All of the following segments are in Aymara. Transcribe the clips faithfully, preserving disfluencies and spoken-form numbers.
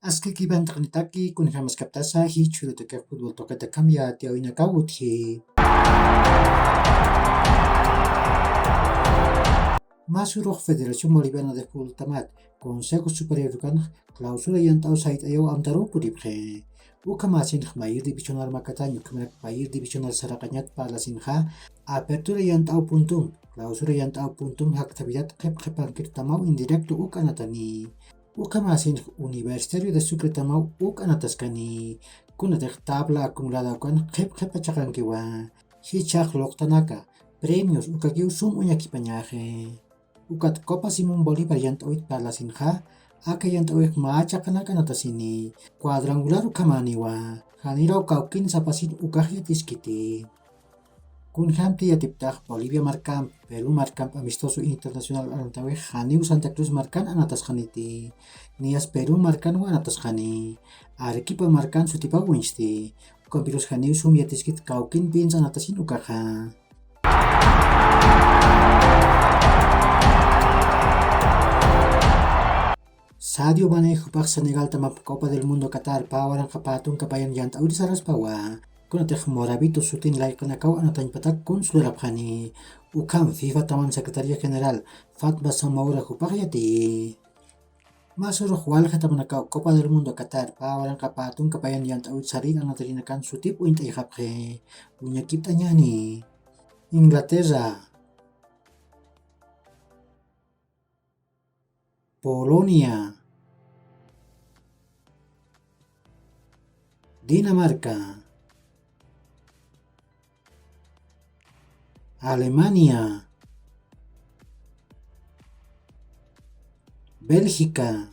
Askhakipan taqnitaki, kunjamaskaptasa jichhürutakax fútbol tuqita kamyatiyawinakaw utji. Masurux Federación Boliviana de Fútbol tamat Consejo Superior ukanx clausura yant'aw sayt'ayaw amtaruw puripxi. Ukhamäsinx mayor divisional makatañ, ukhamarak mayor divisional saraqañat parlasinxa, apertura yant'aw puntum, clausura yant'aw puntum jaktapitat qhipqhipankir tamaw indirecto uk anatani. Ukhamäsinx Universitario de Sucre tamaw uk anataskani. Kunatix tabla acumulada ukan qhipqhipa chaqankiwa. Jichhax luqtanaka, premios ukakiw sum uñakipañaxi. Ukat Copa Simón Bolívar yant'awit parlasinxa, aka yant'awix mä chaqanak anatasini, cuadrangular ukhamäniwa, janiraw kawkin sapasin ukax yatiskiti. Kunjamti yatiptax Bolivia markamp, Perú markamp amistoso internacional anatawix janiw Santa Cruz markan anatasxaniti, niyas Perú markanwa anatasxani, Arequipa markan sutipaw uñsti, ukampirus janiw sum yatiskit kawkin pinsa anatasin ukaxa. Sadio Mané jupax Senegal tamap Copa del Mundo Qatar pä waranqa pä tunka payan yant'awir saraspawa. Kunatix Moravito sutin layqinakaw anatañpatak kunsulurapxani. Ukham FIFA taman secretaria general Fatma Samaura jupax yatiyi. Masurux walja tamanakaw Copa del Mundo Qatar pä waranqa pä tunka payan yant'awir sarir anatarinakan sutip uñt'ayxapxi. Uñakipt'añani. Inglaterra, Polonia, Dinamarca, Alemania, Bélgica,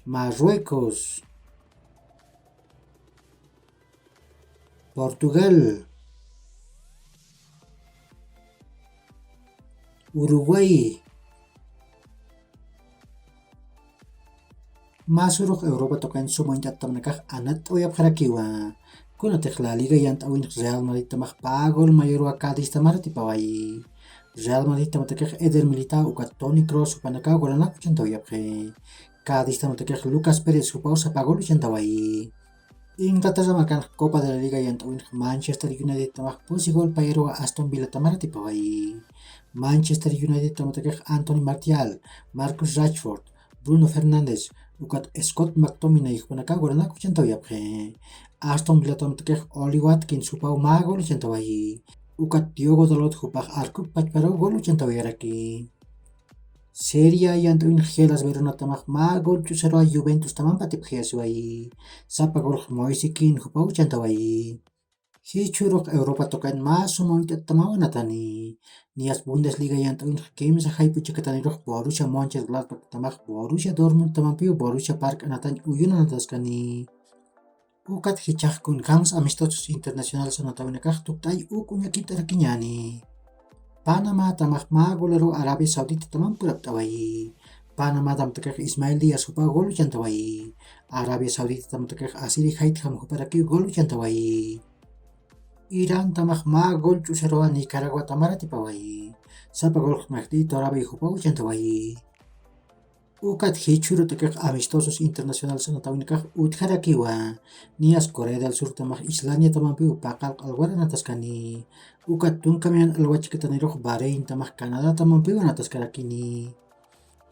Marruecos, Portugal, Uruguay. Masurux Europa tuqin sum uñt'at tamanakax anatt'awayapxarakiwa. Kunatix La Liga yant'awinx Real Madrid tamax pä gol mayorwa Cádiz tamar atipawayi. Real Madrid tamatakix Eder Militao ukat Toni Kroos jupanakaw golanak uchantawayapxi. Cádiz tamatakix Lucas Pérez jupaw sapa gol uchantawayi. Inglaterra markanx Copa de la Liga yant'awinx Manchester United tamax pusi gol payarwa Aston Villa tamar atipawayi. Manchester United tamatakix Anthony Martial, Marcus Rashford, Bruno Fernández, ukat Scott McTominay jupanakaw golanak uchantawayapxi. Aston Villa tamatakix Ollie Watkins jupaw mä gol uchantawayi. Ukat Diogo Dalot jupax arkup pachparuw gol uchantawayaraki. Serie A yant'awinx Hellas Verona tamax mä gol ch'usaruwa Juventus tamamp atipxiyasiwayi. Sapa golx Moise Kean jupaw uchantawayi. Jichhürux Europa tuqin mä suma uñt'attamaw anatani. Niyas Bundesliga yant'awinx kimsa jayp'u chikatanirux Borussia Mönchengladbach tamax Borussia Dortmund tamampiw Borussia Park anatañ uyun anataskani. Ukat jichhax kunjams amistosos internacionales anatawinakax tukt'ay uk uñakipt'arakiñani. Panamá tamax mä golaruw Arabia Saudita tamamp purapt'awayi. Panamá tamatakix Ismael Díaz jupaw gol uchantawayi. Arabia Saudita tamatakix Asiri Haytham juparakiw gol uchantawayi. Irán tamax mä gol ch'usaruwa Nicaragua tamar atipawayi. Sapa golx Mehdi Torabi jupaw uchantawayi. Ukat jichhürutakix amistosos internacionales anatawinakax utjarakiwa. Niyas Corea del Sur tamax Islandia tamampiw paqal q'alwar anataskani. Ukat tunka mayan alwa chikatanirux Bahrein tamax Canadá tamampiw anataskarakini.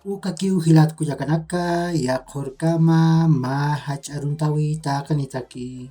Ukakiw jilat kullakanaka, yaqhurkama mä jach'a aruntawi taqinitaki.